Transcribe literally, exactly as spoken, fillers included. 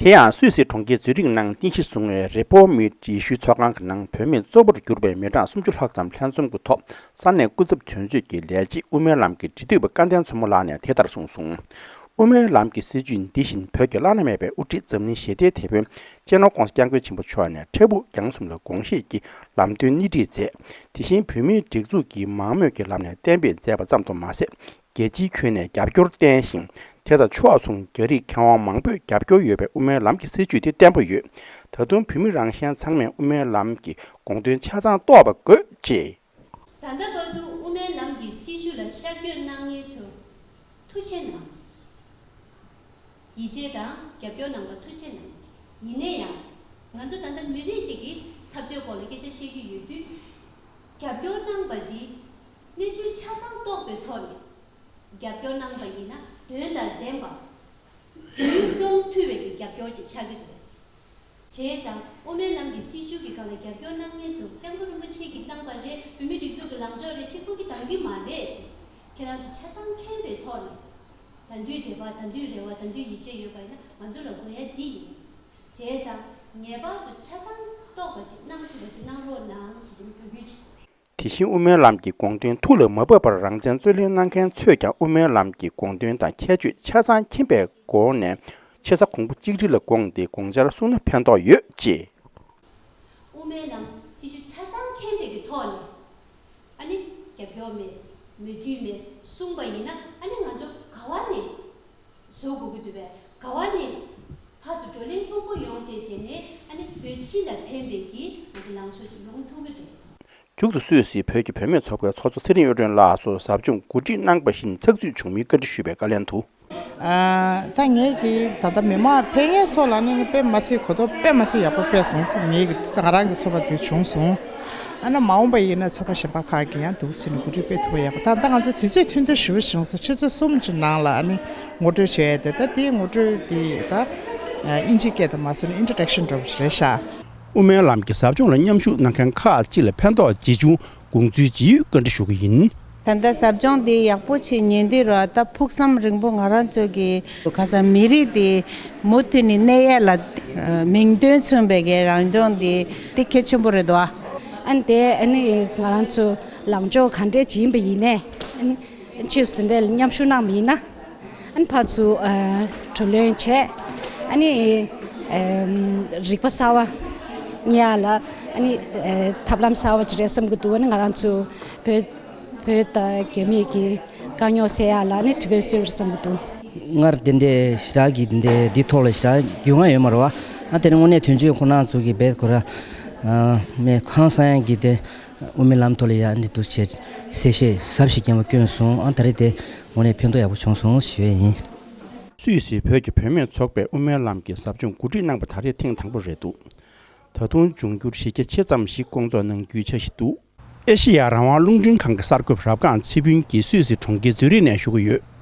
དེ་ཡང་སུད་སི་གྲོང་ཁྱེར་ཛུ་རིག་ནང་རྟེན་གཞི་བཟུང་བའི་རི་པོ་མིད་ཡེ་ཤུའི་ཚོགས་ཁང་གི་ནང་བོད་མི་གཙོ་བོར་གྱུར་པའི་མི་གྲངས་སུམ་ཅུ་ལྷག་ཙམ་ལྷན་འཛོམས་ཀྱི་ཐོག་ས་གནས་སྐུ་ཚབ་དོན་གཅོད་ཀྱི་ལས་བྱེད་དབུ་མའི་ལམ་གྱི་འབྲེལ་མཐུད་པ་སྐལ་ལྡན་མཚོ་མོ་ལགས་ནས་དེ་ལྟར་གསུངས་སོང་། དབུ་མའི་ལམ་གྱི་སྲིད་བྱུས་འདི་བཞིན་བོད་ཀྱི་བླ་ན་མེད་པའི་དབུ་ཁྲིད་འཛམ་གླིང་ཞི་བདེའི་དེད་དཔོན་སྤྱི་ནོར་༸གོང་ས་༸སྐྱབས་མགོན་ཆེན་པོ་མཆོག་ནས་འཕྲལ་ཕུགས་རྒྱང་གསུམ་ལ་དགོངས་བཞེས་ཀྱིས་ལམ་སྟོན་སྣེ་ཁྲིད་མཛད། དེ་བཞིན་བོད་མིའི་སྒྲིག་འཛུགས་ཀྱིས་མང་མོས་ཀྱི་ལམ་ནས་གཏན་འབེབས་མཛད་པ་ཙམ་དུ་མ་ཟད། རྒྱལ་སྤྱིའི་ཁྱོན་ནས་རྒྱབ་སྐྱོར་བསྟན་ཞིང་། དེ་དང་ཕྱོགས་མཚུངས་རྒྱ་རིགས་མཁས་དབང་མང་པོས་རྒྱབ་སྐྱོར་ཡོད་པའི་དབུ་མའི་ལམ་གྱི་སྲིད་བྱུས་དེ་བརྟན་པོ་ཡོད། ད་དུང་བོད་མི་རང་གཞན་ཚང་མས་དབུ་མའི་ལམ་གྱི་དགོངས་དོན་ཆ་ཚང་རྟོགས་པ་དགོས་ཅེས། ད་ལྟ་བར་དུ་དབུ་མའི་ལམ་གྱི་སྲིད་བྱུས་ལ་ཤར་བསྐྱོད་གནང་མཁན་ཚོ་ཐུགས་རྗེ་གནང་། ཡིད་ཆེས་དང་རྒྱབ་སྐྱོར་གནང་བ་ཐུགས་རྗེ་གནང་། ཡིན་ན་ཡང་། ང་ཚོ་ད་ལྟ་མི་རིགས་གཅིག་གི་འཐབ་རྩོད་སྐོར་ལ་སྐད་ཆ་བཤད་ཀྱི་ཡོད་དུས། རྒྱབ་སྐྱོར་གནང་བ་འདི་གནས་ཚུལ་ཆ་ཚང་རྟོགས་པའི་ཐོག་ནས་རྒྱབ་སྐྱོར་གནང་བ་ཡིན་ན་དོན་དང་ལྡན་པ། རྒྱུན་སྐྱོང་ཐུབ་པའི་གི་རྒྱབ་སྐྱོར་ཅིག་ཆགས་ཀྱི་རེད། བྱས་ཙང་དབུ་མའི་ལམ་གྱི་སྲིད་བྱུས་ཀྱི་སྒང་ལ་རྒྱབ་སྐྱོར་གནང་མཁན་ཚོ་སྐྱབས་མགོན་རིན་པོ་ཆེ་གིས་གནང་པ་རེད། བོད་མིའི་སྒྲིག་འཛུགས་ཀྱི་ལངས་ཕྱོགས་རེད། ཅིག་ཁོ་གིས་འདང་གི་མ་རེད། ཁྱེད་རང་ཚོ་ཆ་ཚང་མཁྱེན་པའི་ཐོག་ནས། ད་དུང་དད་པ། ད་དུང་རེ་བ། ད་དུང་ཡིད་ཆེས་ཡོད་པ་ཡིན་ན་ང་ཚོ་ལ་དགོས་ཡ་འདི་ཡིན། བྱས་ཙང་ངེས་པར་དུ་ཆ་ཚང་རྟོགས་པ་ཅིག་གནང་ཐུབ་པ་ཅིག་གནང་རོགས་གནང་ཞེས་བྱས་ནས་འབོད་སྐུལ་ཅིག་དེ་བཞིན་དབུ་མའི་ལམ་གྱི་དགོངས་དོན་ཐུགས་ལ་མ་བབས་པར་རང་བཙན་རྩོད་ལེན་གནང་མཁན་ཚོས་ཀྱང་དབུ་མའི་ལམ་གྱི་དགོངས་དོན་དང་ཁྱད་ཆོས་ཆ་ཚང་མཁྱེན་པའི་སྒོ་ནས་ཆེ་ས་གོང་བུ་གཅིག་སྒྲིལ་ལ་དགོངས་ཏེ་དགོངས་འཆར་གསུངས་ན་ཕན་ཐོགས་ཡོད་ཅེས། དབུ་མའི་ལམ་སྲིད་བྱུས་ཆ་ཚང་མཁྱེན་པའི་གི་ཐོག་ནས། ཨ་ནི་རྒྱབ་སྐྱོར་མེད། མོས་མཐུན་མེད་གསུངས་པ་ཡིན་ན། ཨ་ནི་ང་ཚོ་ག་བ་ནས་བཟོ་དགོས་ཀྱི་འདུག་པས། ག་བ་ནས་ཕར་ཚུར་བགྲོ་གླེང་ལྷུག་པོ་ཡོང་བྱས་བྱས་ནས། ཨ་ནི་བོད་སྤྱི་ལ་ཕན་པའི་གི་ང་ཚོ་ལངས་ཕྱོགས་ཅིག་ལོང་ཐུབ་ཀྱི་རེད། མཇུག་ཏུ་སུད་སི་བོད་ཀྱི་བུད་མེད་ཚོགས་པའི་ཚོགས་གཙོ་ཚེ་རིང་གཡུ་སྒྲོན་ལགས་སུ་ཟབ་སྦྱོང་གོ་སྒྲིག་གནང་པ་བཞིན་ཚགས་ཚུད་བྱུང་མིན་བཀའ་འདྲི་ཞུས་པའི་བཀའ་ལན་དུ། ཨ། ད་ངེད་ཀྱིས་ད་ལྟ་མི་མང་ཕེབས་མཁན་སོགས་ལ་ནི་དཔེ་མ་སྲིད་གོ་རྟོགས་དཔེ་མ་སྲིད་ཡག་པོ་སྤེལ་སོང་ཟེར། ངེད་ཀྱི་ད་ང་རང་གི་ཚོར་བ་དེ་བྱུང་སོང་། ཨ་ནི་མ་འོངས་པ་ཡིན་ན་ཚོགས་པ་གཞན་པ་ཁག་གིས་ཡང་འདུག་ཟེར་ནས་གོ་སྒྲིག་སྤེལ་ཐུབ་པ་ཡག་པོ། ད་ལྟ་ང་ཚོ་དུས་ཚོད་ཐུང་ཐུང་ཞེ་པོ་བྱུང་སོང་། ཆུ་ཚོད་གསུམ་གྱི་ནང་ལ་ཨ་ནི་ངོ་སྤྲོད་བྱས་ཏེ། ད་དེའི་ངོ་སྤྲོད་དེ་ད་ཨིན་ཇིའི་སྐད་དུ་མ་སོང་ན་ཨིན་ཊྲོ་ཌག་ཤན་འདྲ་བོ་ཞིག་རེད་ཤག་དབུ་མའི་ལམ་གྱི་ཟབ་སྦྱོང་ལ་མཉམ་ཞུགས་གནང་མཁན་ཁག་ཅིག་ལ་ཕན་ཐོགས་ཇི་བྱུང་དགོངས་ཚུལ་ཇི་ཡོད་བཀའ་འདྲི་ཞུ་གི་ཡིན། ད་ལྟ་ཟབ་སྦྱོང་འདི་ཡག་པོ་ཅིག་ཉན་དུས་ར། ད་ཕུགས་བསམ་རིང་པོ་ང་རང་ཚོ་གི་ཁ་སང་མི་རིགས་འདི་མུ་མཐུད་ནས་གནས་ཡས་ལ་མིང་དོན་མཚུངས་པའི་གི་རང་སྦྱོང་འདི་དེ་གལ་ཆེན་པོ་རེད་དོ། ཨ་ནི་དེ་ཨ་ནི་ང་རང་ཚོ་ལངས་ཕྱོགས་ག་འདྲས་ཅིག་ཡིན་པ་ཡིན་ནའི། ཨ་ནི་ཕྱིས་སུ་དེ་འདྲས་ལ་མཉམ་ཞུགས་གནང་བ་ཡིན་ན། ཨ་ནི་ཕར་ཚུར་ཨ་བགྲོ་གླེང་བྱས། ཨ་ནི་ཨ་རིག་པ་གསར་བ་རྙེད་ཡ་ལ། ཨ་ནི་ཨ་ཐབས་ལམ་གསར་བ་ཅིག་རེད་བསམ་གྱི་འདུག་ཨ་ནི་ང་རང་ཚོ་བོད་བོད་དང་རྒྱ་མི་གི་དཀའ་རྙོག་སེལ་ཡ་ལ་ཨ་ནི་དུས་བབ་བཟོས་ཡོད་རེད་བསམ་གྱི་འདུག་སྔར་དེ་འདྲའི་ཞེ་དྲག་གི་དེ་འདྲའི་འདི་ཐོག་ལ་ཞེ་དྲག་རྒྱུས་མངའ་ཡོད་མ་རེད་བ། ཨ་དེ་ནི་དངོས་གནས་དོན་གཅོད་ཁོ་ན་ཚོ་གི་བེད་ཁོ་ར་ཨ་མེད་ཁང་གསར་ཡང་གི་དེ། དབུ་མའི་ལམ་ཐོག་ལ་ཡང་འདི་འདུག་བྱས་གསལ་བཤད་ཟབ་ཞིག་རྒྱབ་བསྐྱོན་སོང་། ཨ་ད་རེས་དེ་དངོས་གནས་ཕན་ཐོགས་ཡག་པོ་བྱུང་སོང་ཞུ་ཡས་ཡིན། སུད་སི་བོད་ཀྱི་བུད་མེད་ཚོགས་པས་དབུ་མའི་ལམ་གྱི་ཟབ་སྦྱོང་གོ་སྒྲིག་གནང་པ་ད་རེས་ཐེངས་དང་པོ་རེད་འདུག་ད་དུང་འབྱུང་འགྱུར་གཞི་རྒྱ་ཆེ་ཙམ་ཞིག་སྐོང་ཚོགས་གནང་རྒྱུའི་འཆར་གཞི་འདུག་ཨེ་ཤེ་ཡ་རང་དབང་རླུང་འཕྲིན་ཁང་གི་གསར་འགོད་པ་རབ་སྒང་ཚེ་ཕུན་གྱིས་སུད་སི་གྲོང་ཁྱེར་ཛུ་རིག་ནས་ཞུ་གི་ཡོད།